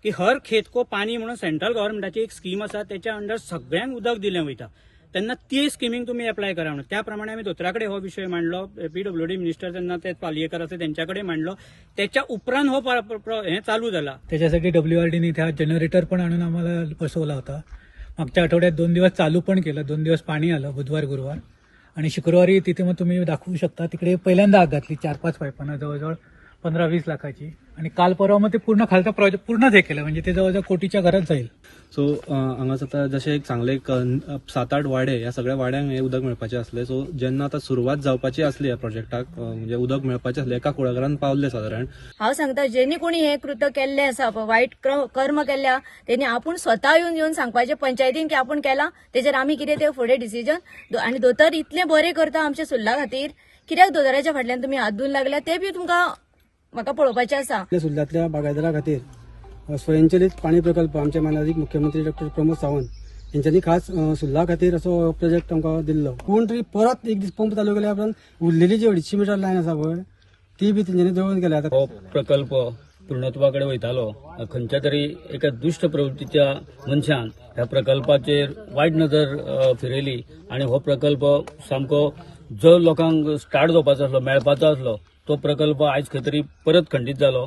की हर खेत को पाणी म्हणून सेंट्रल गव्हर्नमेंटाची एक स्कीम आसा, तेच्या अंडर सगळ्यांक उदक दिलें वयता. तेन्ना ती स्किमींक तुमी एप्लाय करा म्हणून. त्या प्रमाणे आमी दोतोरा कडेन हो विशय मांडलो, पीडब्ल्यूडी मिनिस्टर तेन्ना ते पालयेकर आसा तेंच्या कडेन मांडलो. त्याच्या उपरांत हो हें चालू जाला. त्याच्यासाठी डब्ल्यूआरडीने त्या जनरेटर पण आणून आम्हाला बसवला होता. मागच्या आठवड्यात 2 दिवस चालू पण केलं, 2 दिवस पाणी आलं, बुधवार गुरुवार आणि शुक्रवारी. तिथे मग तुम्ही दाखवू शकता, तिकडे पहिल्यांदा आग घातली 4-5 पाईपांना, जवळजवळ 15-20 लाखाची. आणि काल परवा मग ते पूर्ण खालचा प्रोजेक्ट पूर्णच हे केलं, म्हणजे ते जवळजवळ कोटीच्या घरात जाईल. सो हांगा जाता जशें एक चांगले एक 7-8 वाडे, ह्या सगळ्या वाड्यांक हे उदक मेळपाचें आसलें. सो जेन्ना आतां सुरवात जावपाची आसली ह्या प्रोजेक्टाक, म्हणजे उदक मेळपाचें आसलें, एका कुळागरान पावल्ले सादारण. हांव सांगता, जेणी कोणी हे कृत्य केल्लें आसा, वायट कर्म केल्ले आहा, तेणी आपूण स्वता येवन येवन सांगपाचें पंचायतीन की आपूण केलां, तेजेर आमी कितें ते फुडें डिसिजन. आनी दोतोर इतलें बरें करता आमच्या सुर्ला खातीर, कित्याक दोतोराच्या फाटल्यान तुमी हात धुवन लागल्या ते बी तुमकां म्हाका पळोवपाचें आसा. आपल्या सुर्ल्यांतल्या बागायतदारा खातीर स्वयंचलित पाणी प्रकल्प आमचे मानादीक मुख्यमंत्री डॉक्टर प्रमोद सावंत यांच्यानी खास सुर्ला खातीर असो प्रोजेक्ट आमकां दिल्लो. कोण तरी परत एक दीस पंप चालू केल्या उपरांत उरलेली जी 250 मिटर लायन आसा पळय ती बी तेंच्यांनी जळोवन गेल्या. हो प्रकल्प पूर्णत्वा कडेन वयतालो, खंयच्या तरी एका दुश्ट प्रवृत्तीच्या मनशान ह्या प्रकल्पाचेर वायट नदर फिरयली आनी हो प्रकल्प सामको जो लोकांक स्टार्ट जावपाचो आसलो, मेळपाचो आसलो, तो प्रकल्प आयज खंय तरी परत खंडीत जालो.